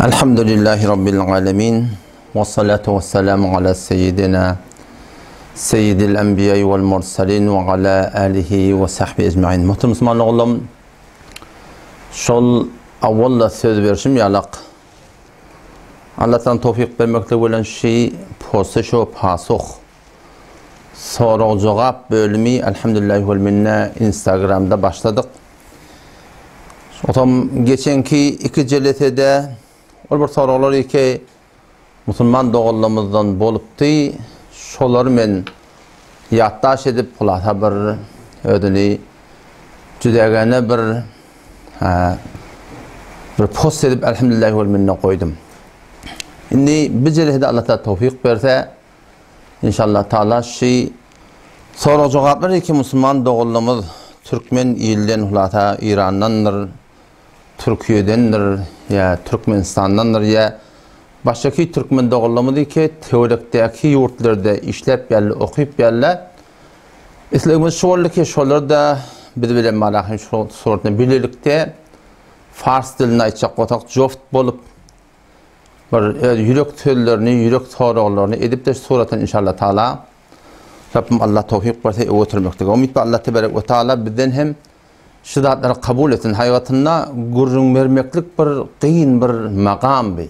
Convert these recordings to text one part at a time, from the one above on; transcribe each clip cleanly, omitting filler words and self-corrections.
Elhamdülillahi Rabbil alemin. Ve salatu ve selamu ala seyyidina seyyidil enbiya vel mursalin ve ala alihi ve sahbihi ecmain. Muhterem Müslüman oğlum, şol awwalla söz berişim ýalak. Allah'tan towfik bermeklik bilen şi posuş we pasuh sorag-jogap bölümi elhamdülillahi vel minne Instagramda başladyk. Otam geçenki iki jelesede ol bir soraglar iki musulman doganlarymyzdan bolupdy. Şolary men ýatdaş edip, hulasa bir özüni jüdägäne bir bir post edip elhamdülillahi vel minne goýdum. Indi bu jelesede Allah Taala towfik berse inşallah Taala şu sorag jogaplar iki musulman doganlarymyz türkmen ilden hulasa İrandandyr, Türkiyedendir ýa Türkmenistandandyr ýa başgaky türkmen doganlarymyz iki töwerekdäki ýurtlarda işläp ýaly okyp ýaly islegimiz şu boldy ki şolar da biz bilen malahym şu suratda bilelikde fars dilinde aýtjak bolsak joft bolup bir öz ýürek sözlerini, ýürek soraglaryny edip de suratyn inşallah taala Rabbim Allah towfik berse öwürtmeklige. Umyt Allah tebarek ve taala bizden hem şu zatlary kabul etsin. Haýatynda gürrüň bermeklik bir gyn bir magam bi.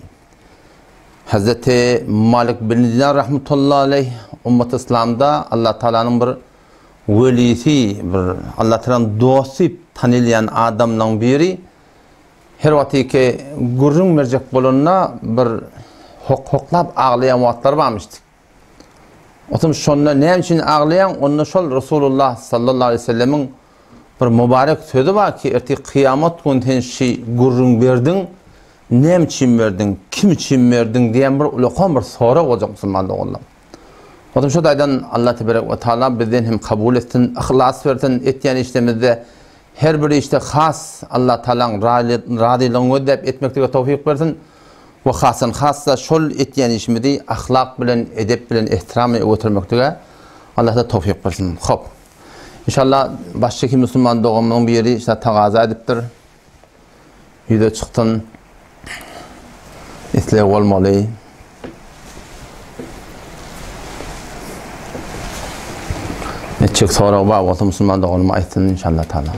Hazreti Malik bin Dinar rahmetullahi aleyh ummat İslamda Allah Taala'nın bir welisi, bir Allah Taala'nın dosty tanylýan adamlaryň biri her wagtyky gürrüň berjek bolanda bir hok-hoklap aglaýan wagtlary barmyşdy. Otam şonda näme üçin aglaýaň? Onda şol Resulullah sallallahu aleyhi ve sellemiň bir mübarek sözi bar ki, ertir kıyamet gün sen şi gürrüň berdiň, näme üçin berdiň, kim üçin berdiň diýen bir ulakan bir sorag bolacak musulman doganlar. Otam şu daýdan Allah tebarek ve taala bizden hem kabul etsin, ihlas bersin etýän işlerimizde her bir işde has Allah Taala'ň razylygyny gözläp etmeklige towfik bersin. We hasan hassa şol etýän işimizi ahlak bilen, edep bilen, ehtiram bilen öwürtmeklige Allah da towfik bersin. Hop. İnşallah başga musulman doganymyzyň biri işte tagaza edipdir. Ýüze çyksyn. Isleg bolmaly. Etjek sorag bar bolsa musulman doganym aýtsyn inşallah taala.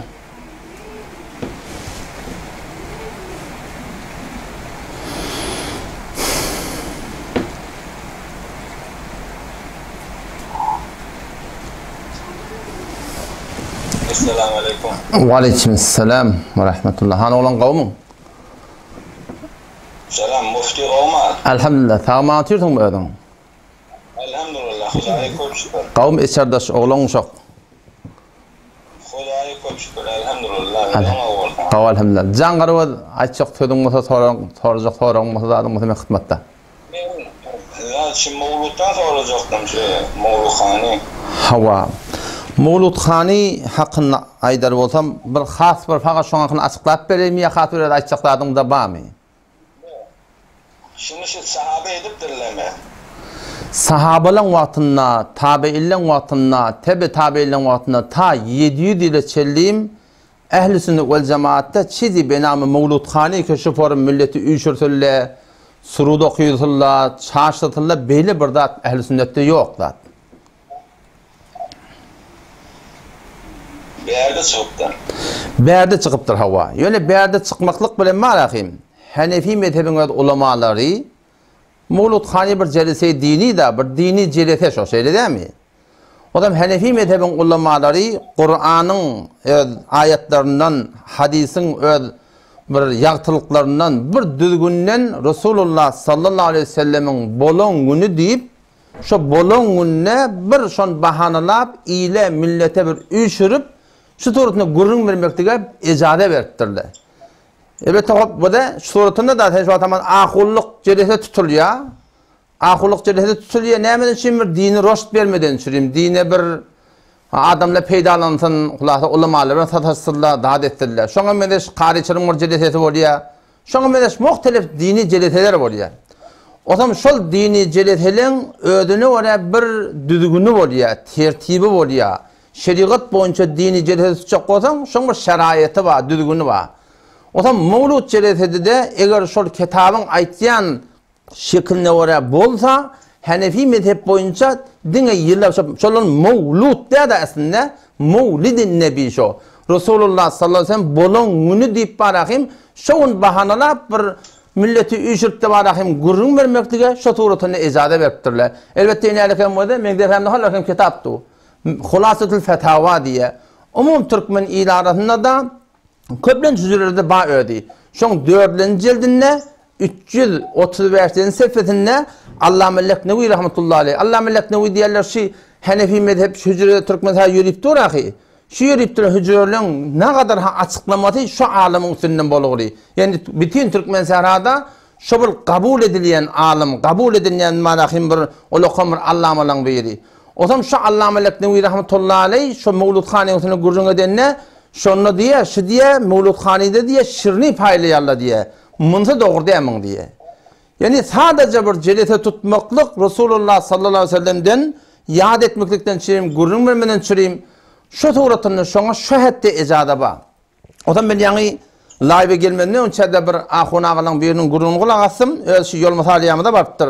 Esselamu aleýkum. Wa aleýkim esselam we rahmetullah. Hany oglan gowmyň? Salam mufti gowmy? Elhamdülillah. Sag maňa otyrsyňmy özüň? Elhamdülillah Hudaýa köp şükür. Gowmy içerdaş oglan uşak? Hudaýa köp şükür Elhamdülillah özüň gowy bolsaň. Gowy elhamdülillah. Jan garagöz aýtjak sözüň bolsa soraň sorajak soragyň bolsa zadyň bolsa men hytmatda. Men şu Mowlutdan sorajakdym şu Mowluthany. Hawa. Mowluthany hakynda aýdar bolsam bir has bir fakat şoň hakynda açyklap bereýinmi ýa has bir öz aýtjak zadyňda barmy? Şuny şu sahaba edipdirlermi? Sahabalaň wagtynda, tabeýinleň wagtynda, tebe tabeýinleň wagtynda ta 700 ýyla çenlim Ähli sünnet wel jemaatda çizi benamy mowluthany ki şu forum milleti üýşürsünle, surud okysylla, çaşdyrsynla beýle bir zat ähli sünnetde ýok zat. Bärde çykypdyr. Bärde çykypdyr hawa. Ýöne bärde çykmaklyk bilen bar ahim. Hanefi mezhebiň öz ulamalary mowluthany bir jelese dini da bir dini jelese şo şeýle dämi? Olam Hanefi mezhebiň ulamalary Kuranyň öz aýatlaryndan, hadysyň öz bir ýagtylyklaryndan, bir düzgünden Resulullah sallallahu aleyhi ve sellemiň bolan güni diýip, şo bolan günde bir şon bahanalap ile, millete bir üýşürip, şu suratynda gürrüň bermeklige ejaze beripdirler. Elbetde hop bu da şu suratynda da sen şu wagt ahunlyk jelese tutulýar. Ahulyk jelese tutulýar. Nämeden üçin bir dini roşt bermeden üçin, dine bir adamlar peýdalansyn, hulasa ulamalar bilen sataşsynlar, zat etsinler. Şoňa meňzeş karyçylyň bir jelesesi bolýar. Şoňa meňzeş muhtelif dini jeleseler bolýar. Otam şol dini jeleseleň özüne görä bir düzgüni bolýar, tertibi bolýar. Şerigat boýunça dini jelese tutjak bolsaň, şoň bir şeraýaty bar, düzgüni bar. Onsoň mowlud jelesede-de eger şol kitabyň aýtýan şekiline görä bolsa, Hanefi mezhep boýunça diňe ýyla şolan mowlud däl-de aslynda Mowlidin Nebi şo. Resulullah sallallahu aleyhi ve sellem bolan güni diýip barahym şo gün bahanalap bir milleti üýşürip-de barahym gürrüň bermeklige şo suratynda ejaza beripdirler. Elbetde inälik hem bolsa meň depämde hal hem kitap dur. Hulasatul Fetawa diýýär. Umum türkmen il arasynda-da Köplenç hüjrelerde bar özi. Şoň dördülenji jildinde 335-nji sefesinde Allama Leknewi rahmetullahi aleýh. Allama Leknewi diýerler şi Hanefi mezhep şu hüjrede türkmen saýy ýörüp dur ahy. Şu ýörüp duran hüjreleriň nagadar ha açyklamasy şu alymyň üstünden bolugly. Ýani bütin türkmen sährada şo bir kabul edilýän alym, kabul edilýän manahym bir ulakam bir allamalaň biri. Osam şu Allama Leknewi rahmetullahi aleýh şo Mewlud hanyň üstünde gürrüň edende Şonda diýýär, şu diýýär, Mewludhanyda diýýär, şirini paýlaýarlar diýýär. Munsy dogry däl muň diýýär. Ýagny sadaja bir jelese tutmaklyk Resulullah sallallahu aleýhi we sellemden ýat etmeklikden çürim, gürrüň bermeden çürim, şu suratynda şoňa şu hetde ejaza bar. Ozal men ýaňy laýwa gelmezden öňçä-de bir ahun agalaň biriniň gürrüňini gulak asdym, özi şu Ýolmysalyýamyza barypdyr.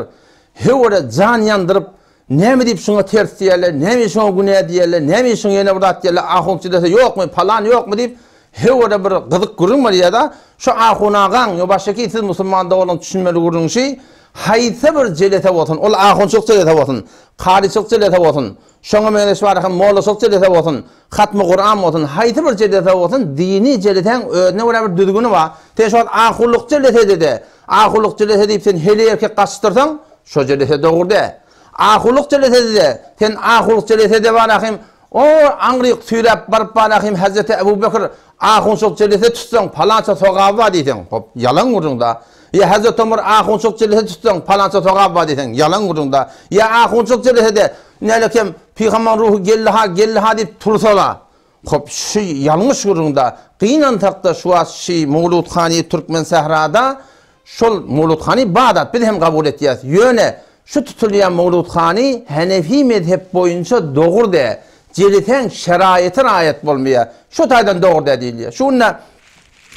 Höwere jan ýandyryp, Näme diýip şuňa ters diýerler, näme şuňa günä diýerler, näme şuňa ýene bir zat diýerler, ahunçy dese ýokmy, palan ýokmy diýip, höwere bir gyzyk gürrüň bolýar-da, şu ahun agaň, ýo başdaki siz musulman doganlaryň düşünmeli gürrüň şi, haýsy bir jelese bolsun, ol ahunçylyk jelese bolsun, karyçylyk jelese bolsun, şoňa meňzeş bar hem mollaçylyk jelese bolsun, hatmy Kuran bolsun, haýsy bir jelese bolsun, dini jelesäň özüne görä bir düzgüni bar. Sen şu wagt ahunlyk jelesede-de, ahunlyk jelese diýip sen heleý erkek gaçdyrsaň, Şo jelese dogry dä. Ahulyk jelesede-de, sen ahulyk jelesede bar ahym, o aňryk süýräp baryp bar ahym Hezreti Ebu Bekir ahunçylyk jelese tutsaň palança sogaby bar diýseň, hop, ýalan gürrüň da. Ýa Hezreti Omar ahunçylyk jelese tutsaň palança sogaby bar diýseň, ýalan gürrüň da. Ýa ahunçylyk jelesede nälekem pygambaryň ruhy geldi-ha, geldi-ha diýip tursa-la. Hop, şu ýalňyş gürrüň da. Gynansakda şu wagt şi Mowludhany Türkmen sährada Şol mowluthany bar zat, biz hem kabul etýäs. Ýöne şu tutulýan mowluthany Hanefi mezhep boýunça dogry dä. Jeliseň şeraýaty raýat bolmaýar. Şu taýdan dogry dä diýilýär. Şu günde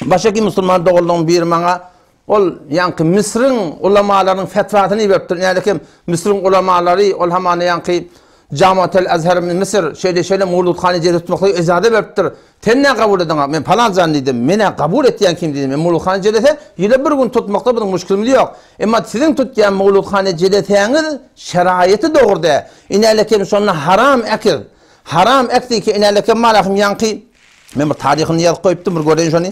başaki musulman doganlaryň biri maňa ol ýaňky Misriň ulamalarynyň fetwasyny iberipdir. Nälekem Misriň ulamalary ol hamana ýaňky Jamatel Azhar min Misr şeýle-şeýle mowluthany jeli tutmaklyga ejaza beripdir. Sen nä kabul ediňa? Men palan jan diýdim. Men-ä kabul etýän kim diýdim. Men Mowludhany jelese ýyla bir gün tutmakda biziň muşkilimiz ýok. Emma siziň tutýan Mowludhany jelesäňiz şeraýaty dogry dä. Inälekem şonda haram ekiz. Haram ekdiki inälekem malahym ýaňky men bir taryhyny ýazyp goýupdym bir göreýin şony.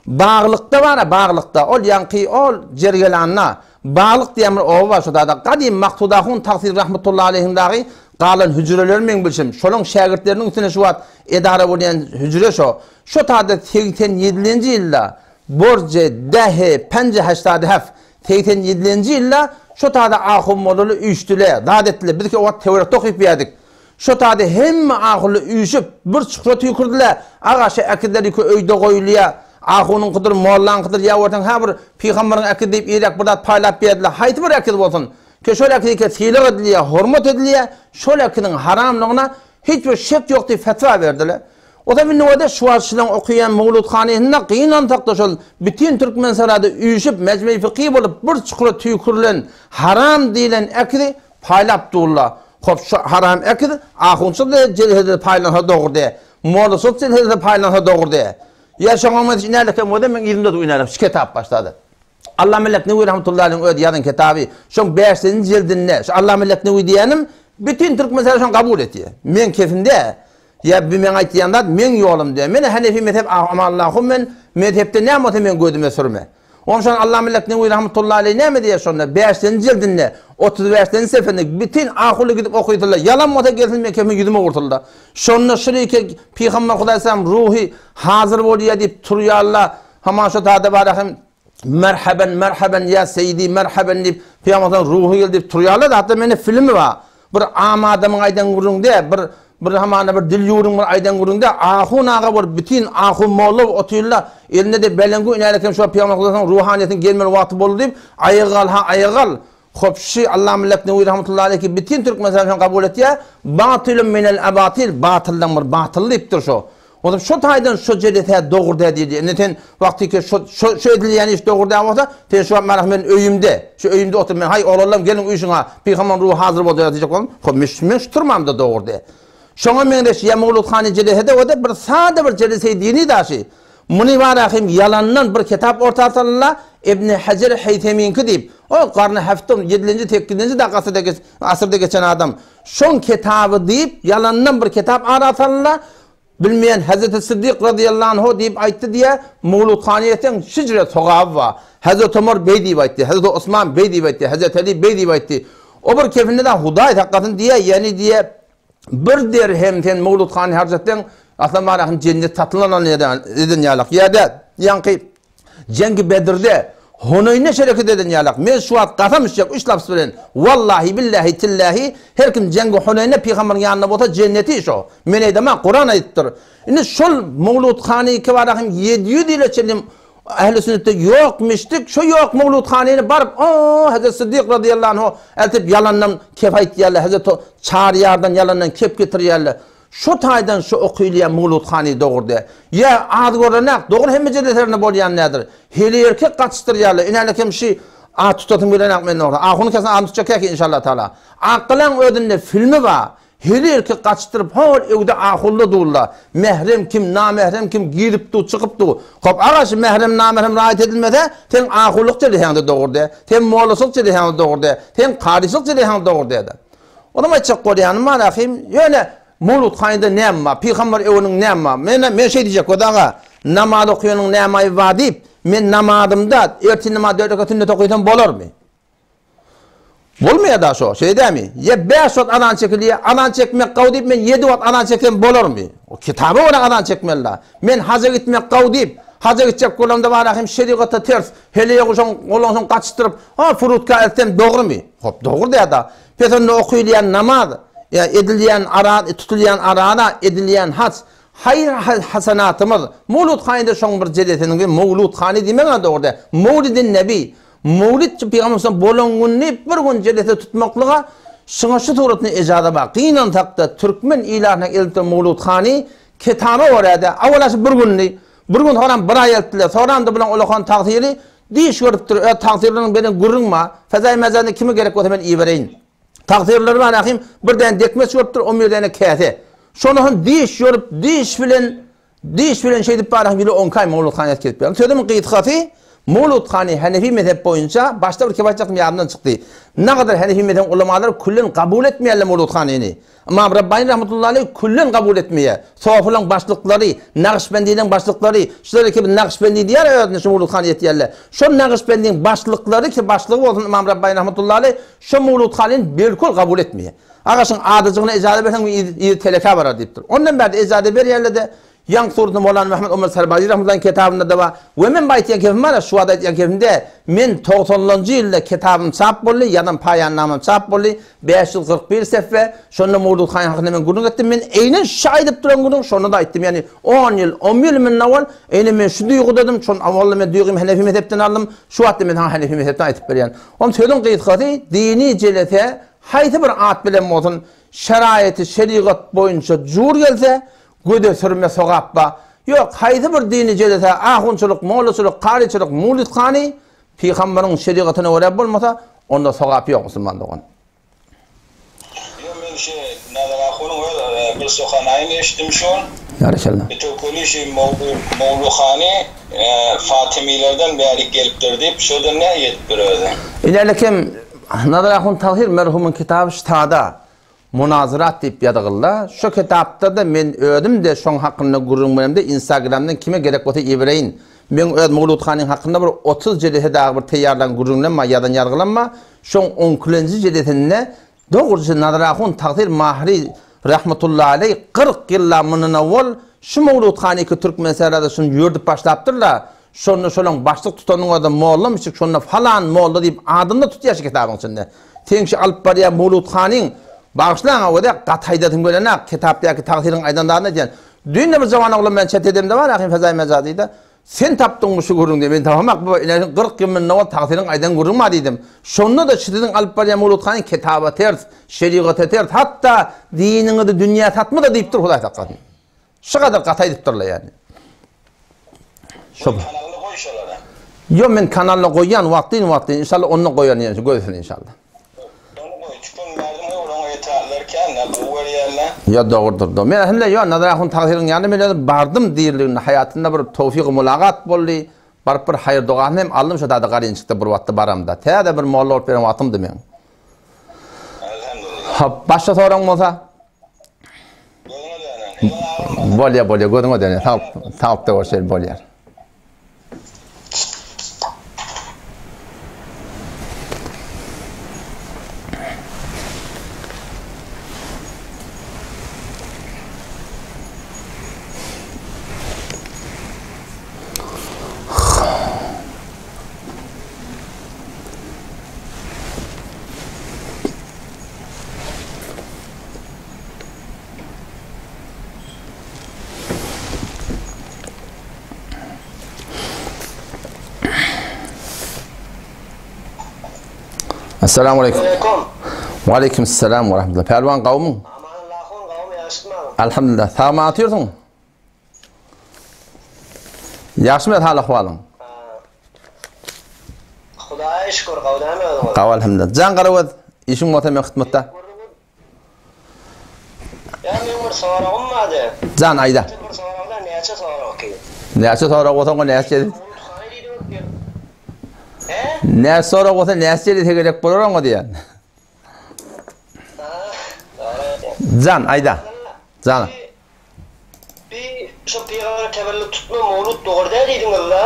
Baglykda bar-a baglykda ol ýaňky ol Jergelanda Baglyk diýen bir oba bar şo dada. Gadym Maksud ahun Tagsyr rahmetullahi aleýhiň dagy galan hüjreleri meň bilşim. Şolaň şägirtleriniň üstüne şu wagt edara bolýan hüjre şo. Şo tada 87-nji ýylda Borje dehe penje heştady hef 87-nji ýylda şo tada ahun mollalar üýşdüle, zat etdile. Biz ki o wagt töwerekde okyp ýärdik. Şo taýda hemme ahunlar üýşüp, bir çukura tüýkürdiler. Aga, şo äkizler ýüki öýde goýulýa. Ahunyňkydyr, mollaňkydyr, ýa görseň, hä bir pygambaryň äkizi diýip irräk bir zat paýlap berdiler. Haýsy bir äkiz bolsun, ke şol äkizike sylag edilýä, hormat edilýä, şol äkiziň haramlygyna hiç bir şek ýok diýip fetwa berdiler. O zaman indi bolsa şu wagt şulaň okaýan mowludhanysynda gynansakda şol bütin Türkmenserada üýşüp, mejmei fykhy bolup bir çukura tüýkürilen haram diýlen äkizi Paýlap durlar. Hop şu haram ekiz ahunçyl jelsede paýlansa dogry dä. Mollaçyl jelsede paýlansa dogry dä. Ýa şoňa meňzeş inälekem bolsa meň yzymda dur inälek şu kitap başlady. Allama Leknewi rahmetullahi aleyhiň özi ýazan kitaby şoň bäşinji jildinde şu Allama Leknewi diýýänim bütin türkmen şony kabul etýär. Meň kesim dä. Ýa bu meň aýtýan zat meň ýolum dä. Men Hanefi mezhep Amanallahu men mezhepde näme bolsa meň gözüme sürme. Onşon Allama Leknewi rahmetullahi aleýh näme diýýär şonda? Bäşinji jildinde, 35-nji sefinde bütin ahuly gidip okysylar. Ýalan bolsa gelsin men kefim ýüzüme ursulda. Şonda şirike Pygamber Hudaýsalam ruhy hazyr bolýar diýip turýarlar. Haman şo tada bar hem merhaben merhaben ýa seýdi merhaben diýip Pygamber ruhy geldi diýip turýarlar. Hatda mende filmi bar. Bir am adamyň aýdan gürrüňi däl, bir bir hamana bir dil ýüwrüň bir aýdan gürrüňi däl, ahun aga bolup bütin ahun molla bolup otyrlar, elinde-de beleňgu iner eken şo pygamber hudaýyň ruhanyýetiniň gelmeli wagty boldy diýip, aýaga gal ha aýaga gal. Hop şi Alla millet Newi rahmetullahi aleýhi bütin türkmen şony kabul etýär, batylun minel abatil, batyldan bir batyl diýipdir şo. Onsoň şo taýdan şo jelesä dogry däl diýilýär. Indi sen wagtyky şo şo şo edilýän iş dogry däl bolsa, sen şu wagt mana men öýümde, şu öýümde oturyp men haý oglanlarym geliň üýşüň-ha, pygambaryň ruhy hazyr boldy diýjek bolsam, hop men men şu turmamda dogry däl. Şoňa meňzeş ýa mowludhany jelese-de o-da bir sada bir jelese dini daşy. Muny bara hem ýalandan bir kitap orta salynla, Ibni Hajar Heýtemiňki diýip, o garny häftum, ýedilenji, sekizinji dagy asyrda asyrda geçen adam. Şoň kitaby diýip, ýalandan bir kitap ara salynla, bilmeýän Hezreti Siddik razyýallahu anhu diýip aýtdy diýýär, Mowludhany etseň şijre sogaby bar. Hezreti Omar beý diýip aýtdy, Hezreti Osman beý diýip aýtdy, Hezreti Aly beý diýip aýtdy. O bir kefinde-de Hudaý saklasyn diýýär, ýagny diýýär, bir derhem sen Mowludhany harç etseň, aslan barahyn jennet satyn alan eden ýalak. Ýa-da ýaňky Jeňgi Bedirde, Huneýnde şereket eden ýalak, men şu wagt kasam içjek üç lapz bilen, Wallahi, billahi, tillahi, her kim Jeňgi Huneýnde pygamberiň ýanynda bolsa jenneti şo. Men aýdamok, Kuran aýdypdyr. Indi şol Mowludhany kibarahym 700 ýyla çenli Ähli sünnetde ýok mişdik, şo ýok Mowludhanyny baryp, o Hezret Siddik razyýallahu anhu eltip ýalandan kep aýtýarlar, Hezret Çaryýardan ýalandan kep getirýärler. Şo taýdan şo okylýan Mowludhany dogry däl. Ýa az görenak, dogry hemme jeleserinde bolýan däldir. Heleý erkek gatyşdyrýarlar. Inälekem şi at tutasym gelenak men dogry. Ahuny kesen adyny tutjak käki inşallah taala. Akgalaň özünde filmi bar. Heleý erkek gatyşdyryp hol öwde ahunda durlar. Mährem kim, namährem kim girip dur, çykyp dur. Hop aga şi mährem namährem raýat edilmese, seň ahulyk jeleseňde dogry däl. Seň mollaçylyk jeleseňde dogry däl. Seň karyçylyk jeleseňde dogry däl. Onam aýtjak bolýanym bar ahym, ýöne Mowlud hanyda näme bar, pygamber öweniň näme bar? Men men şeý diýjek Gözi aga, namaz okaýanyň näme aýby bar diýip, men namazymda ertir namaz dört rekat sünnet okysam bolarmy? Bolmaýar da şo, şeý dämi? Ýa bäş wagt azan çekilýär, azan çekmek gowy diýip men ýedi wagt azan çeksem bolarmy? O kitaba görä azan çekmeli da. Men haja gitmek gowy diýip, haja gitjek bolamda bar ahym şerigata ters, heleýe guşaň golaňsoň gaçyşdyryp, ha furutka eltsem dogrymy? Hop dogry däda. Pes onda okylýan namaz, ýa edilýän ara, tutulýan araza, edilýän haç, haýyr-hasanatymyz, Mowlud hany-da şoň bir jelesiniň bir Mowlud hany diýmegiň-ä dogry däl. Mowlidin Nebi, Mowlid pygamberimiziň bolan gününi bir gün jelese tutmaklyga şuňa şu suratynda ejaza bar. Gynansakda türkmen ilatynyň elinde Mowlud hany kitaba görä-de, awala şu bir gününi, bir gün soňram bir aý eltdiler, soňram-da bulaň ulakan tagsyry Diş görüpdir, öz tagsyrlaryň beren gürrüň bar. Fezaý mezarynda kime gerek bolsa men ibereýin. Tagsyrlary bar ahym, bir däne dekmeç görüpdir, on bir däne käse. Şony hem diş görüp, diş bilen, diş bilen şeýdip bar ahym, ýyly on iki aý Mowlud hany ýatyp gelip. Sözümiň gysgasy, Mowlud hany Hanefi mezhep boýunça, başda bir kep aýtjakdym ýadymdan çykdy. Nagadar Hanefi mezhebiň ulamalary küllen kabul etmeýärler Mowlud hanyny. Ymam Rabbani rahmetullahi aleýh küllen kabul etmeýär. Sofylaň başlyklary, Nagyşbendileriň başlyklary, şular ki Nagyşbendi diýýär özüne şu Mowludhany ýetýärler. Şol Nagyşbendiň başlyklary ki başlygy bolsun Ymam Rabbani rahmetullahi aleýh şo Mowludhanyny belkul kabul etmeýär. Aga şuň adajygyna ejaza berseň yzy telekä barar diýipdir. Ondan bärde ejaza berýärler-de Ýaňky suratda Mowlana Mehmet Omar Sarbazi rahmetullahyň kitabynda-da bar. We men bu aýtýan kepim bar-a, şu wagt aýtýan kepim däl. Men togsanlanjy ýylda kitabym çap boldy, ýazan paýannamam çap boldy, 541 seffe. Şonda Mowlud han hakynda men gürrüň etdim. Men eýnen şu aýdyp duran gürrüň şonda-da aýtdym. Ýagny on ýyl, on bir ýyl mundan owal eýnen men şu duýgudadym. Şon owalda men duýgymy Hanefi mezhepden aldym. Şu wagtda men saňa Hanefi mezhepden aýtyp berýän. Onuň sözüň gysgasy, dini jelese haýsy bir at bilen bolsun, şeraýaty şerigat boýunça jur gelse, Göze sürme sogap ba. Ýok, haýsy bir dini jelese, ahunçylyk, mollaçylyk, karyçylyk, muwlidhany pygambaryň şerigatyna görä bolmasa, onda sogap ýok musulman dogan. Ýok men şi Nazar ahunyň öz bir suhanaýyny eşitdim şol. Berekella. Bitewkeli şi mowluhany Fatymilerden bärik gelipdir diýip şoda nä ýetipdir özi. Inälekem Nazar ahun Tahyr merhumyň kitaby ştada Munazyrat diýip ýazygylda. Şo kitapda-da men özüm-de şoň hakynda gürrüň beremde instagramdan kime gerek bolsa ibereýin. Meň öz Mowlud hanyň hakynda bir 30 jelese dagy bir teýýarlan gürrüňlem bar, ýazan ýazgylam bar. Şoň on ikilenji jelesinde dogrusy Nazar ahun Tagsyr Mahri rahmetullahi aleý 40 ýyllap mundan owal şu Mowlud hanyky Türkmensährada şuny ýördüp başlapdyrlar. Şonda şolaň başlyk tutanyň özi mollamyşyk, şonda falan molla diýip adyny-da tutýar şu kitabyň içinde. Seň şu alyp barýan Mowlud hanyň, bagyşlaň-a özi, gaty aýdasym gelenok, kitapdaky tagsyryň aýdan zadyny aýdýan. Düýn-de bir jawan oglan bilen çet edemde bar, ahym Fezaý Mejazyda, Sen tapdyňmy şu gürrüňi diýip, men tapamak, bu ine 40 ýyl mundan owal tagsyryň aýdan gürrüňi bar diýdim. Şonda-da şu siziň alyp barýan Mowlud hanyň kitaba ters, şerigata ters, hatda diniňizi dünýä satma-da diýipdir, Hudaý saklasyn. Şu gadar gaty aýdypdyrlar ýani. Şo. Kanalyny goý şolara. Ýo men kanalyna goýýan wagtyn wagtyn inşallah onda goýaryn ýene şu gözüsini inşallah. Ony goý tüpeň berdim olaň etraplar kän-de gowy görýärler. Ýo dogrudyr do. Men elhamdülillah ýo Nazar ahun tagsyryň ýanyna men özüm bardym dirliginde haýatynda bir towfygy mulagat boldy. Baryp bir haýyr dogasyny hem aldym şo tada Garynçykda bir wagtda baramda. Täze bir molla bolup beren wagtymdy meň. Elhamdülillah. Hop başga soragyň bolsa? Gözüňe döneýin. Bolýar bolýar gözüňe döneýin. Sag saglykda görşeýin bolýar. Assalamu aleykum. Aleyküm. Ve aleyküm selam ve rahmetullah. Pälwan gawmyň? Aman Allah'un gawmy ýagşymy? Elhamdülillah. Sag mı atýarsyň? Ýagşymy hal ahwalyň? Hudaýa şükür gawy dämi özüňiz? Gawy elhamdülillah. Jan Garagöz, işiň bolsa men hytmatda. Ýa meň bir soragym bardy. Jan aýda. Bir soragda näçe sorag ki? Näçe sorag bolsa oňa näçe He? Näçe sorag bolsa näçe ýeri gerek bolar oňa diýen. Jan aýda. Jan. Bi şo pygambere tewellüt tutma mowlud dogry däl diýdiňizla.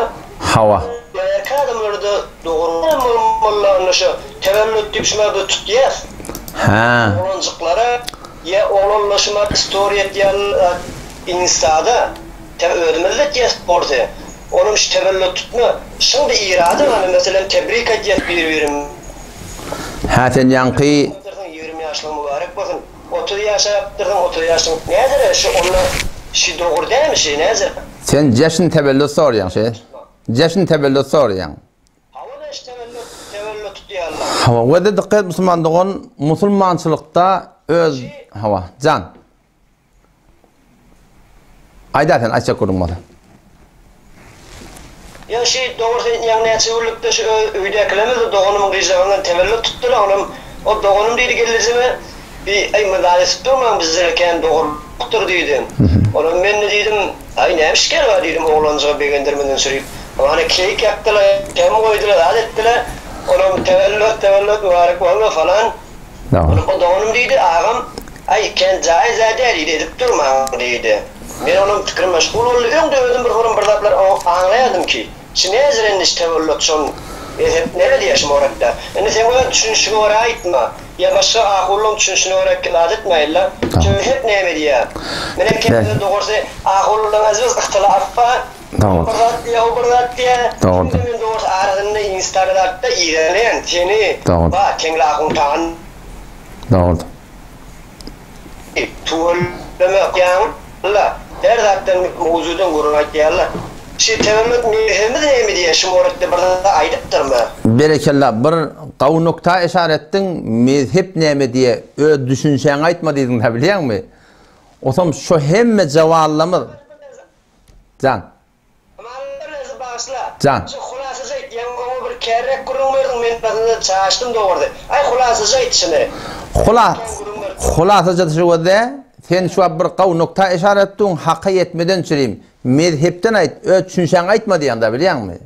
Hawa. Bärki adamlarda dogry däl bolmalyla onda şo tewellüt diýip şular biz tutýas. Hä. Oglanjyklara ýa oglanlar şumat storiý etýänler instada te özümizde etýäs bolsa onam şu tewellüt tutma şyň bir irady bar meselem tebrik aýtýas bir birim. Hä sen ýaňky. 20 ýaşlygyň mübarek bolsun. 30 ýaşapdyrsyň 30 ýaşyň näzire şu onda şi dogry dälmi şi näzire. Sen jeşn tewellüt sorýaň şi jeşn tewellüt sorýaň. Hawa jeşn tewellüt tewellüt tutýarlar. Hawa wede dykgat et musulman dogan musulmançylykda öz hawa jan. Aýda sen aýtjak gürrüň bolsa. Ýa şi dogrusy ýaňy näçe günlükde şu öýdäkilerimiz doganymyň gyzjagyndan tewellüt tutdylar onam o doganym diýdi gelnejeme bi aý mylaýysyp durmaň bizde kän dogrulykdyr diýdi. Onam mende diýdim aý näme şikär bar diýdim oglanjygy begendirmeden sürüp. Hany keýik ýakdylar şem goýdular zat etdiler onam tewellüt tewellüt mübarek bolma falan. Dogry. O doganym diýdi, agam, aý, kän jaýyz-ä däl diýdi, edip durmaň diýdi. Men onuň pikiri meşgul boldy. Öňde özüm bir horum bir zatlar aňlaýardym ki, şi näzir indi şi tewellut şon mezhep näme diýýär şi moretde. Indi seň öz düşünişiňe görä aýtma, ýa başga ahullaň düşünişine görä zat etmäýinle. Şi mezhep näme diýýär. Mine kemde dogrusy ahullaň azbaz yhtylaf bar. Dogry. Bir zat diýýär, o bir zat diýýär. Dogry. Şimdi men dogrusy arasynda instada zatda ýigrenýän seni. Dogry. Ba, teňli ahun tagan. Dogry. Tüweleme ýaňla. Her zatdan mowzudan gürrüň aýtýarlar. Şi tewellut mezhebimiz näme diýýär şu moretde bir zat aýdypdyrmy? Berekella bir gawy nokta işaret etdiň mezhep näme diýe öz düşünşäňi aýtma diýdiň da bilýäňmi? Osam şo hemme jawallamyz Jan. Aman Reza bagyşla. Jan. Şu hulasaja aýt, ýaňy oňa bir kärräk gürrüň berdiň, men basynda çaşdym dogrusy. Aý hulasaja aýt şuny. Hulas, hulasaja şu gözde, sen şu wagt bir gawy nokta işaret etdiň, haka ýetmeden çürim. Mezhepden aýt, öz düşünşäňi aýtma diýýäň-dä, bilýäňmi?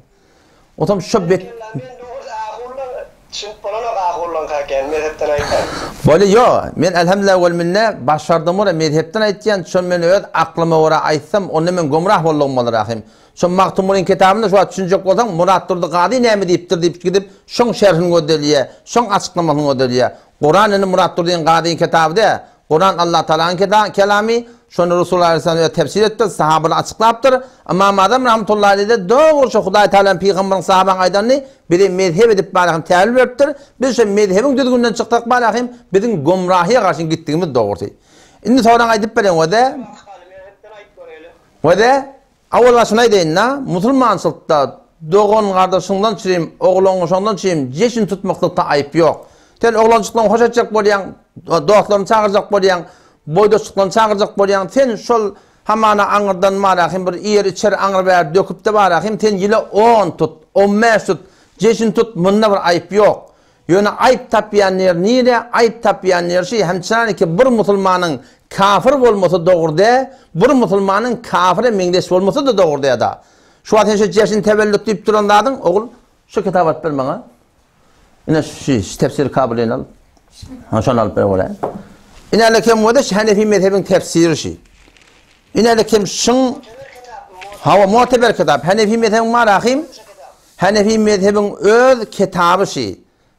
Otam şo bet. Berekella men dogrusy ahulla düşünip bolanok ahullaňka eken mezhepden aýtsaň. Bolýa ýo men elhamdülillah wel minne başardym görä mezhepden aýtýan şo men öz aklyma görä aýtsam onda men gomrah boldugym bolar ahym. Şo Magtymgulyň kitabynda şu wagt düşünjek bolsaň Muratdurdy Gazy näme diýipdir diýip gidip şoň şerhini gözelýä şoň açyklamasyny gözelýä. Kuran indi Muratdurdyň Gazyň kitaby dä Kuran Allah Tagalaň kelamy, şony Resulullah aleyhisselam özi tefsir edipdir, sahabalar açyklapdyr. Ymam Azam rahmetullahi aleyh-de dogry şo Hudaý Tagalaň pygambaryň sahabaň aýdanyny bize mezhep edip barahym täwil beripdir. Biz şo mezhebiň düzgüninden çyksak barahym biziň gomrahyýa garşy gitdigimiz dogrusy. Indi soraň aýdyp bereň wede. Wede. Owal başyny aýdaýyn-da, musulmançylykda dogan-gardaşyňdan çürim, oglan-uşagyňdan çürim jeşin tutmaklykda aýyp ýok. Sen oglanjyklaryňy hoş etjek bolýaň, dostlaryňy çagyrjak bolýaň, boýdaşlyklaryňy çagyrjak bolýaň, sen şol. Hamana aňyrdan barahym bir iýer-içer aňry-bäri döküp-de barahym, sen ýyla on tut, on bäş tut, jeşin tut, munda bir aýyp ýok. Ýöne aýyp tapýan ýer nire, aýyp tapýan ýer şi, hemçaniki bir musulmanyň kafir bolmasy dogry dä, bir musulmanyň kafire meňzeş bolmasy-da dogry dä-da. Şu wagt sen şu jeşin tewellüt diýip duran zadyň, ogul, şu kitaby alyp ber maňa. Ine şu, şu tefsir Kabylyny al. Ha şony alyp ber bolýar. Ine kem bolsa şu Hanefi mezhebiň tefsiri şu. Ine kem şuň Hawa, muteber kitap. Hanefi mezhebiň bar ahim. Hanefi mezhebiň öz kitaby şu.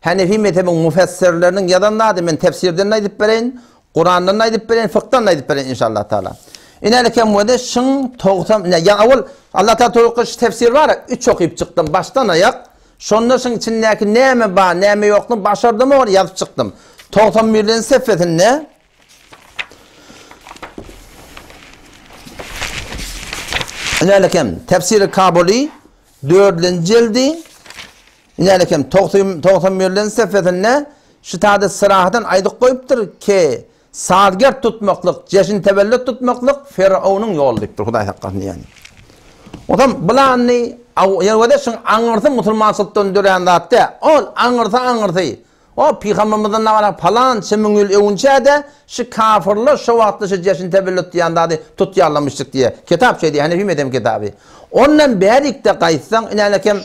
Hanefi mezhebiň mufessirleriniň ýazan zady men tefsirden aýdyp bereýin, Kurandan aýdyp bereýin, fykdan aýdyp bereýin inşallah taala. Ine kem bolsa şuň 90 ine ýa awal Allah taala towfyk şu tefsir bar, 3 okyp çykdym başdan aýak. Şonda şuň içindäki näme bar, näme ýokdugyny başardym ony ýazyp çykdym. 91-nji sefesinde Inälekem Tefsiri Kabuly 4-nji jildi Inälekem 91-nji sefesinde şu taýda syrahatdan aýdyp goýupdyr ki Salgert tutmaklyk, jeşin tewellüt tutmaklyk Firawnyň ýoly diýipdir, Hudaý saklasyn diýýän. Onsoň bulany ýa-da şuň aňyrsy musulmançylykdan dörän zat däl. Ol aňyrsy aňyrsy. O pygambermizden nabara palança müň ýyl öňünçä-de şu kafirler şo wagtda şu jeşin tewellüt diýen zady tutýarlarmyşdyk diýýär. Kitap şeý diýýär, Hanefi mezhebiň kitaby. Ondan bärikde gaýtsaň, inänekem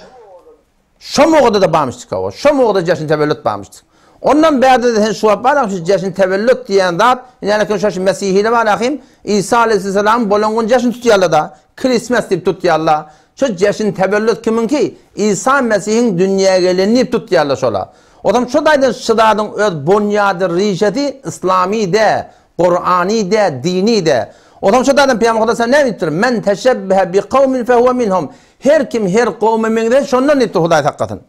Şo mogada-da barmyşdyk hawa. Şo mogada jeşn tewellüt barmyşdyk. Ondan bärde-de sen şu wagt bar şu jeşn tewellüt diýen zat, ýagny şo şu mesihiler bar ahim, Isa aleyhisselam bolan gün jeşn tutýarlar-da. Christmas diýip tutýarlar. Şo jeşn tewellüt kimiňki? Isa Mesihiň dünýä geleni diýip tutýarlar şolar. Ozam şo taýdan şu zadyň öz bonýady, rişesi yslamy dä, Kurany dä, dini dä. Ozam şo taýdan Pygamber Hudaý näme diýipdir? Men teşebbehe bi kawmin fehuwe minhum. Her kim her kowma meňzeş şondan diýipdir Hudaý saklasyn.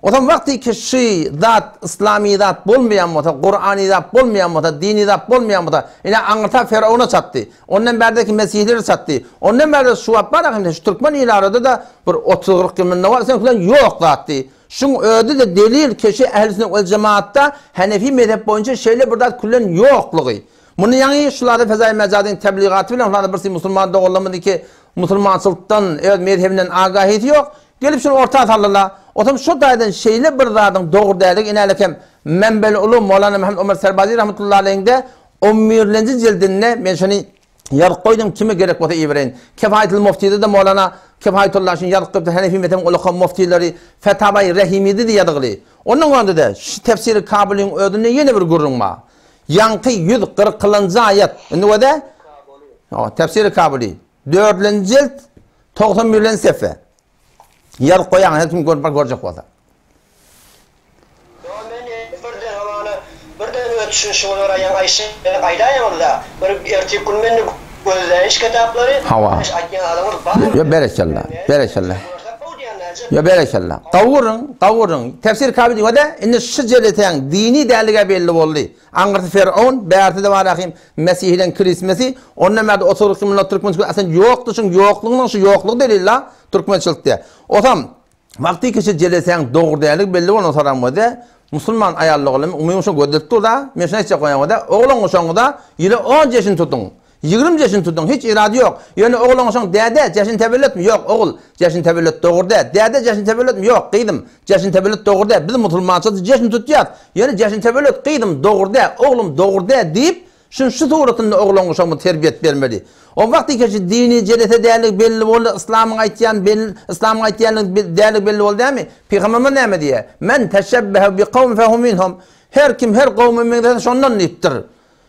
Ozam wagty ki şy zat yslamy zat bolmaýan bolsa, Kurany zat bolmaýan bolsa, dini zat bolmaýan bolsa, ine aňyrta Ferowna çatdy. Ondan bärdeki mesihleri çatdy. Ondan bärde şu wagt bar ahim şu türkmen il arada da bir 30-40 ýyl mundan bar sen ýok zatdy. Şuň özi-de delil keşi ähli sünnet wel jemaatda Hanefi mezhep boýunça şeýle bir zat küllen ýoklugy. Muny ýaňy şulada Fezaýy Mejadyň tebligaty bilen şulada birsi musulman doganlarymyz iki musulmançylykdan öz mezhebinden agahysy ýok, gelip şuny orta saldylar. Otam şu taýdan şeýle bir zadyň dogry däldigi inälekem Menbel Ulum Mowlana Muhammed Omar Serbazi rahmetullahi aleýhiňde on birlenji jildinde men şuny Ýazyp goýdum, kime gerek bolsa ibereýin. Kefaýetul Muftide-de Mowlana Kefaýetullah şuny ýazyp goýupdyr, Hanefi mezhebiň ulaka muftileri Fetawaýy Rehimide-de ýazgyly. Ondan öňde-de şu Tefsiri Kabylyň özünde ýene bir gürrüň bar. Ýaňky 140-njy aýat, indi göze? Hawa, Tefsiri Kabyly, dördünji jilt, 91-nji sefe. Ýazyp goýaň, her kim görüp bir görjek bolsa. Ýo men birden hamana birden öz düşünişiňiz görä ýaňy aýşy aýdaýaňyzda bir ertir gün mende gözläýiş kitaplary Hawa. aýtýan zadyňyz bar. Ýo berekella. Berekella. Ýo berekella. Gawuryň, gawuryň. Tefsir Kabi diýýär-de, indi şu jeletäň dini däligi belli boldy. Aňyrsy Ferowun, bärsi-de bar ahim Mesihileň Krismesi, ondan bärde 30 ýyl mundan türkmençilik aslynda ýokdy, şuň ýoklugynyň şu ýoklugy delil-la türkmençilikde. Osam wagty kişi jelesäň dogry däligi belli bolan soran bolsa, musulman aýal oglan umumy şo gözletip dur-da, men şuny aýtjak bolýan bolsa, oglan goşaňyza ýyla on jeşin tutuň. Ýigrim jeşin tutuň, hiç irady ýok. Ýöne oglan goşaň däde, jeşin tewelletmi? Ýok, ogul, jeşin tewellet dogry däl. Däde, jeşin tewelletmi? Ýok, gyzym, jeşin tewellet dogry däl. Biz musulmança jeşin tutýas. Ýöne jeşin tewellet, gyzym, dogry däl, oglum, dogry däl diýip, şuny şu suratynda oglan goşaňyza terbiýet bermeli. O wagt ikeşi dini jelese dälligi belli boldy, yslamyň aýtýan belli, yslamyň aýtýanlygy dälligi belli boldy dämi? Pygamberimiz näme diýýär? Men teşebbehe bi kawmin fehu minhum. Her kim her kowma meňzese şondan diýipdir.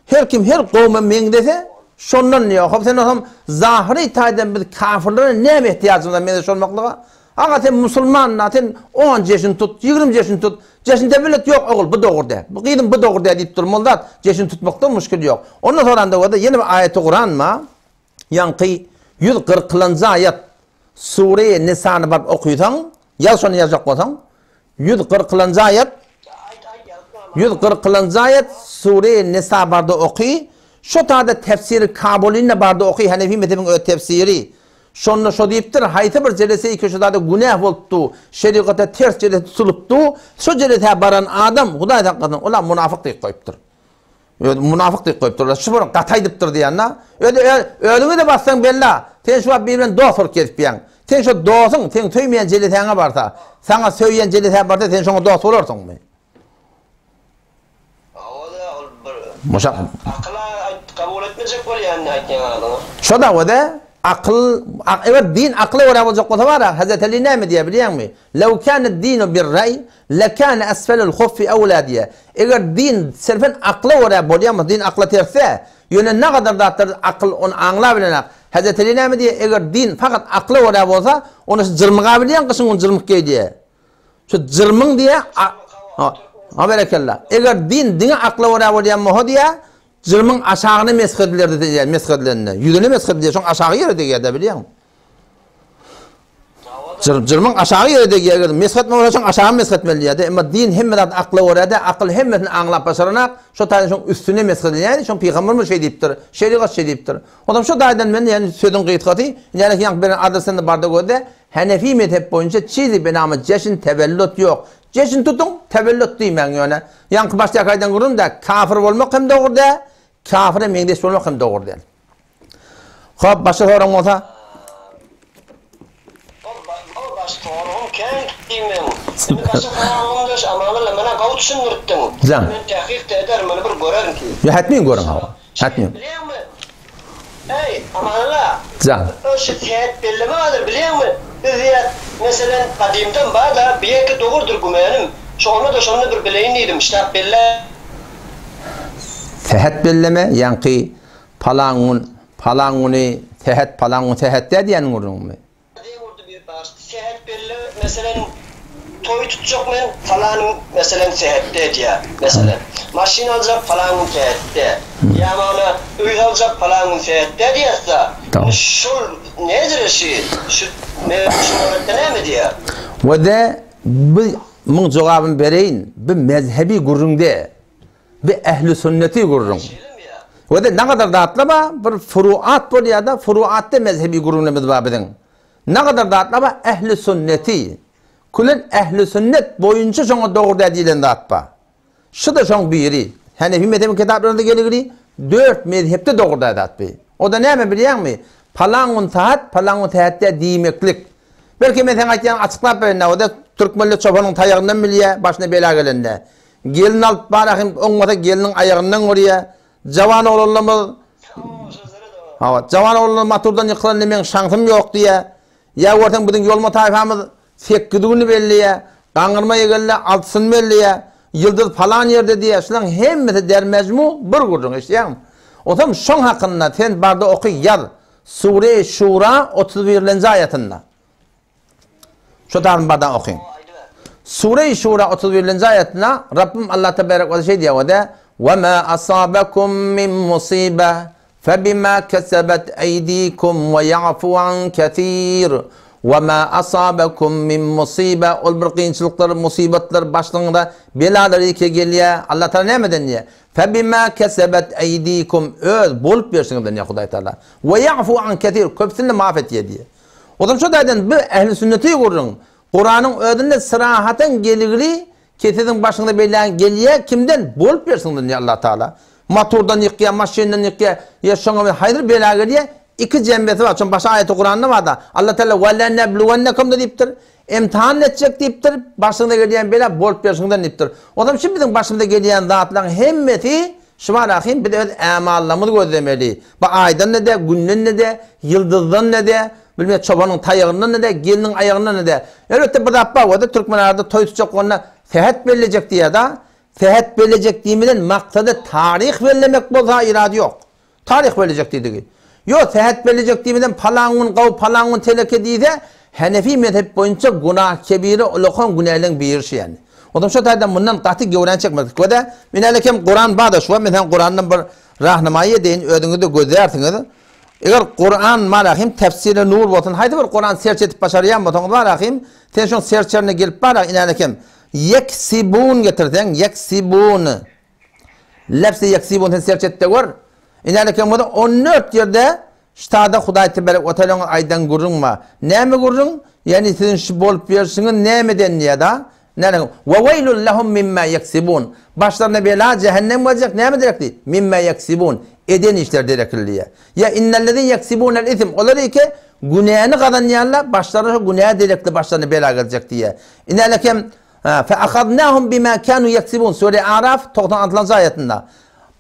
Her kim her kowma meňzese, şondan diýýär. Hop sen bolsam zahyry taýdan biz kafirlere näme ehtiýajymyz bar meňzeş bolmaklyga? Aga sen musulman da sen on jeşin tut, ýigrim jeşin tut. Jeşin tewellet ýok ogul bu dogry däl. Bu gyzym bu dogry däl diýip durmaly zat. Jeşin tutmakda muşkil ýok. Ondan soranda bolsa ýene bir aýaty Kuran bar. Ýaňky 140-njy aýat Sure Nisany baryp okysaň, ýaz şony ýazjak bolsaň, 140-njy aýat 140-njy aýat Sure Nisa barda oky. Şo taýda tefsiri Kabulynda barda oky, Hanefi mezhebiň öz tefsiri. Şonda şo diýipdir, haýsy bir jelese iki şu zada günäh bolupdy, şerigata ters jelese tutulypdy, şo jelesä baran adam, Hudaý saklasyn, ol-a munafyk diýip goýupdyr. Öz munafyk diýip goýupdyrlar. Şu bir gaty aýdypdyr diýende, özi özüňe-de bassaň bella, sen şu wagt biri bilen dost bolup gezipýäň. Sen şo dosuň seň söýmeýän jelesäňe barsa, saňa söýýän jelesä barsa sen şoňa dost bolarsyňmy? Hawa-da, ol bir Muşak. akyla kabul etmejek bolýan aýtýan zadyňy. Şo-da o-da akyl, eger din akyla görä boljak bolsa bar-a, Hezreti Ali näme diýýär bilýäňmi? Lew kâned dinu bir-raý, lekâne esfelul huffi ewlâ diýýär. Eger din sirfen akyla görä bolýan bolsa, din akyla ters-dä, ýöne nagadar zatlar akyl ony aňlabilenak. Hezreti Ali näme diýýär? Eger din fakat akyla görä bolsa, onda şu jyrmyga bilýäň gyşyň güni jyrmyk geý diýýär. Şu jyrmyň diýýär, ha berekella. Eger din diňe akyla görä bolýan bolsa diýýär, jyrmyň aşagyna mesh edilerdi diýýär, mesh edilende. Ýüzüne mesh edilýär, şoň aşagy ýere degýär-dä bilýäňmi? Jyr, jyrmyň aşagy ýere degýär, eger mesh etme bolsa şoň aşagyny mesh etmeli diýýär-de. Emma din hemme zat akla görä-de, akyl hemmesini aňlap başaranak, şo taýdan şoň üstüne mesh edilýär, şoň pygamberimiz şeý diýipdir, şerigat şeý diýipdir. Onsoň şo taýdan men ýani sözüň gysgasy, ýani ýaňky beren adresinde barda gözle, Hanefi mezhep boýunça çizi benama jeşn tewellüt ýok. Jeşn tutuň, tewellüt diýmäň ýöne. Ýaňky başdaky aýdan gürrüň-dä, kafir bolmak hem dogry däl, kafire meňzeş bolmak hem dogry däl. Hop, başga soragyň bolsa? Ol baş soragym kän diýmeň. Indi başga soragym döş Amanalla menä gowy düşündirtdiň. Jan. Men tähkik-de ederin muny bir görerin ki. Ýa hetmin görüň hawa. Hetmin. Bilýäňmi? Eý, Amanalla. Jan. Şu sähet belleme bardyr bilýäňmi? Biz diýýär, meselen, gadymdan bar-da, belki dogrudyr gümänim. Şonda-da şonda bir bileýin diýdim, ştap belle. Sähet belleme, ýaňky Palan gün, palan güni sähet, palan gün sähet dä diýýän gürrüňmi? Diýen urdy bir baş. Sähet belli, meselem, toý tutjak men, palan gün, meselem, sähetde diýýär, meselem. Maşyn aljak, palan gün sähetde. Ýa mana öý saljak, palan gün sähetde diýýäs-da. Indi şol nedir şi? Şu şu nobatda näme diýýär? We-de bu muň jogabyny bereýin, bu mezhebi gürrüň dä. Bu ähli sünneti gürrüň. We-de nagadar zatlar bar, bir furuat bolýar-da, furuatda mezhebi gürrüňlerimiz bar biziň. Nagadar zatlar bar, ähli sünneti. Külen ähli sünnet boýunça şoňa dogry däl diýlen zat bar. Şu-da şoň biri. Hanefi mezhebiň kitaplarynda geligili dört mezhepde dogry däl zat bu. O-da näme bilýäňmi? Palan gün sahat, palan gün sähet däl diýmeklik. Belki men saňa aýtýan açyklap bereýin, o-da türkmenler çopanyň taýagyndan bilýär, başyna bela gelende. Gelin alyp bar ahim oňmasa geliniň aýagyndan görýä. Jawan oglanlarymyz Hawa, jawan oglanlar maturdan ýykylanda meň şansym ýok diýýä. Ýa görseň biziň ýolma taýfamyz sekiz güni belleýä. Gaňyrma ýegende altysyny belleýä. Ýyldyz palan ýerde diýýä. Şulaň hemmesi dermejmu bir gürrüň eşidýäňmi? Otam şoň hakynda sen barda oky ýaz. Sure-i Şura 31 birlenji aýatynda. Şu taryny bardan okyň. Sure-i Şura 31-nji aýatynda Rabbim Allah tebarek we şeý diýýär we Ve ma asabakum min musibe febima kesebet eydikum ve ya'fu an kesir. Ve ma asabakum min musibe ol bir kynçylyklar, musibatlar başyňyza belalar ýeke gelýär. Allah Taala nämeden diýýär? Febima kesebet eydikum öz bolup berşiňizden diýýär Hudaý Taala. Ve ya'fu an kesir köpüsini maaf etýär diýýär. Ozal şo taýdan bir ähli sünneti gürrüň. Kuranyň özünde syrahatyň geligli ki siziň başyňyza bela gelýä kimden bolup bersin diýýär Allah Taala. Motordan ýykýa, maşyndan ýykýa, ýa şoňa bir haýsy bela gelýä, iki jembesi bar. Şoň başga aýaty Kuranda barda. Allah Taala we lenebluwennekum diýipdir. Imtihan etjek diýipdir. Başyňyza gelýän bela bolup berşiňden diýipdir. Ozal şu biziň başymyza gelýän zatlaryň hemmesi Şu bar ahym biz öz ämallarymyzy gözlemeli. Bu aýdan-da däl, günden-de däl, ýyldyzdan-da däl, bilmem çobanyň taýagyndan-da däl, gelniň aýagyndan-da däl. Elbetde bir zat bar, o-da türkmen arada toý tutjak bolanda sähet bellejek diýýär-da. Sähet bellejek diýmeden maksady taryh bellemek bolsa irady ýok. Taryh bellejek diýdigi. Ýok, sähet bellejek diýmeden palan gün gaw, palan gün teleke diýse, Hanefi mezhep boýunça günah kebire ulakan günäleň biri şu ýani. Onsoň şo taýdan mundan gaty göwräni çekmezlik. Göze, men hälek Kuran bar-da şu wagt men sen Kurandan bir rahnamaýy edeýin, özüňiz-de gözlärsiňiz. Eger Kuran bar ahim tefsiri nur bolsun, haýsy bir Kuran serç edip başarýan bolsaňyz bar ahim, sen şoň serçerine gelip bar inälek hem yeksibun getirseň, yeksibun. Lebsi yeksibun sen serç et-de gör. Inälek hem bolsa 14 ýerde Ştada Hudaý teberek we teala aýdan gürrüň bar. Näme gürrüň? Ýagny siziň şu bolup ýörşüňiz nämeden diýýär-da? Näme? Ve weýlun lehum mimma ýeksibun. Başlaryna bela, jähennem geljek, näme derekli? Mimma ýeksibun. Eden işleri derekli diýýär. Ýa innellezine ýeksibunel ism. Olar eke günäni gazanýarlar, başlaryna şo günä derekli başlaryna bela geljek diýýär. Inälekem Fe ahaznahum bima kanu ýeksibun. Sure Araf 96-njy aýatynda.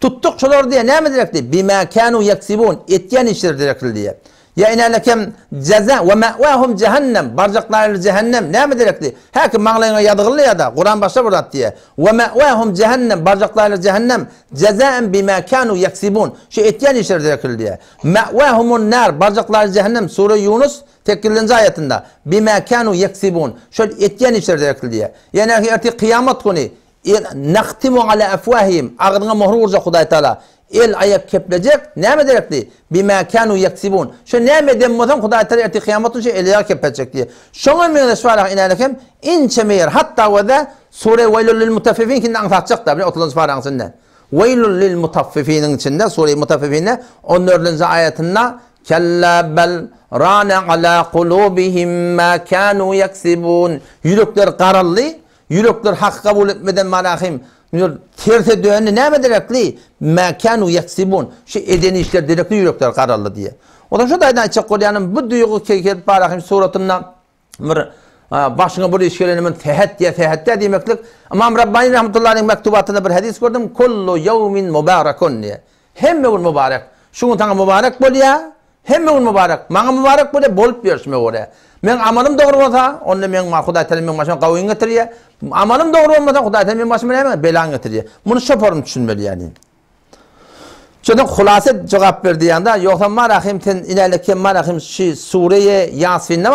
Tutduk şolary diýýär. Näme derekli? Bima kanu ýeksibun. Etýän işleri derekli diýýär. Ýa inälekem jaza we ma'wahum jehennem, barjaklary jehennem, näme derekli? Häki maňlaýyňa ýazgylly ýa-da Kuran başga bir zat diýýär. We ma'wahum jehennem, barjaklary jehennem, jazaen bima kanu ýeksibun, şu etýän işleri derekli diýýär. Ma'wahumun nar, barjaklary jehennem, sure Ýunus sekizinji aýatynda, bima kanu ýeksibun, şol etýän işleri derekli diýýär. Ýa ertir kyýamat güni El, Nahtimu ala afwahihim, agzyňa möhür urjak Hudaý Taala. El, aýak keplejek, nämä derekli? Bima kanu ýeksibun. Şo näme eden bolsaň Hudaý Taala ertir kyýamat günü şo el-aýagy kepletjek diýýär. Şoňa meňzeş bar inäne hem inçeme ýer. Hatda we-de sure Weýlul lil mutaffifin kinde aňsatjak-da, bir otuzynjy paraň içinde. Weýlul lil mutaffifiniň içinde, sure Mutaffifinde on dördünji aýatynda Kella bel rana ala kulubihim ma kanu ýeksibun. Ýürekler garaldy, Ýürekler haky kabul etmeden Malahym, ýör, terse döndi, näme derekli? Mä kanu ýeksibun, şu eden işleri derekli ýürekler garaldy diýýär. Onsoň şu taýdan aýtjak bolýanym, bu duýgy gelip Malahym suratynda bir başyňa bir iş gelende men sähet diýýär, sähet diýýär diýmeklik. Ymam Rabbani rahmetullahi aleýhiň mektubatynda bir hadys gördüm, Kullu ýewmin mubarakun diýýär. Hemme gün mübarek. Şu gün saňa mübarek bolýar, Hemme gün mübarek. Maňa mübarek bolýar, bolup ýörşüme görä. Meň amalym dogry bolsa, onda meň Hudaý Tagala meň başyma gawyny getirýär. Amalym dogry bolmasa, Hudaý Tagala meň başyma näme? Belany getirýär. Muny şoparym düşünmeli ýagny. Şonda hulasa jogap berdi ýanda, ýogsam Marahym sen inäle kem Marahym şi sureýe Ýasinde.